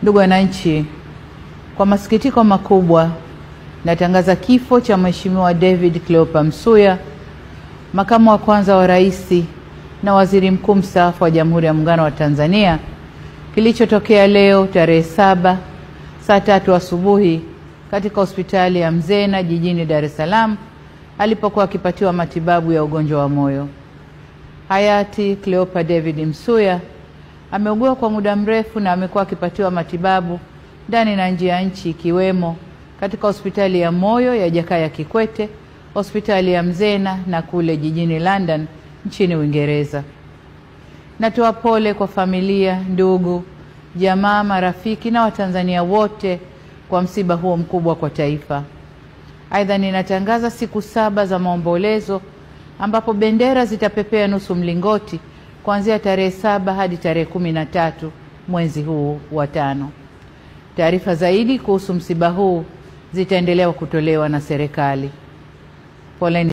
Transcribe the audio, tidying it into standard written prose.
Ndugu wananchi, kwa masikitiko makubwa natangaza kifo cha Mheshimiwa David Cleopa Msuya, makamu wa kwanza wa rais na waziri mkuu mstaafu wa Jamhuri ya Muungano wa Tanzania, kilichotokea leo tarehe 7 saa 3 asubuhi katika hospitali ya Mzena jijini Dar es Salaam alipokuwa akipatiwa matibabu ya ugonjwa wa moyo. Hayati Cleopa David Msuya ameugua kwa muda mrefu na amekuwa akipatiwa matibabu ndani na nje ya nchi, ikiwemo katika hospitali ya moyo ya Jakaya Kikwete, hospitali ya Mzena na kule jijini London nchini Uingereza. Natoa pole kwa familia, ndugu, jamaa, marafiki na Watanzania wote kwa msiba huo mkubwa kwa taifa. Aidha, ninatangaza siku 7 za maombolezo ambapo bendera zitapepea nusu mlingoti kuanzia tarehe 7 hadi tarehe 13 mwezi huu wa 5. Taarifa zaidi kuhusu msiba huu zitaendelea kutolewa na serikali. Poleni.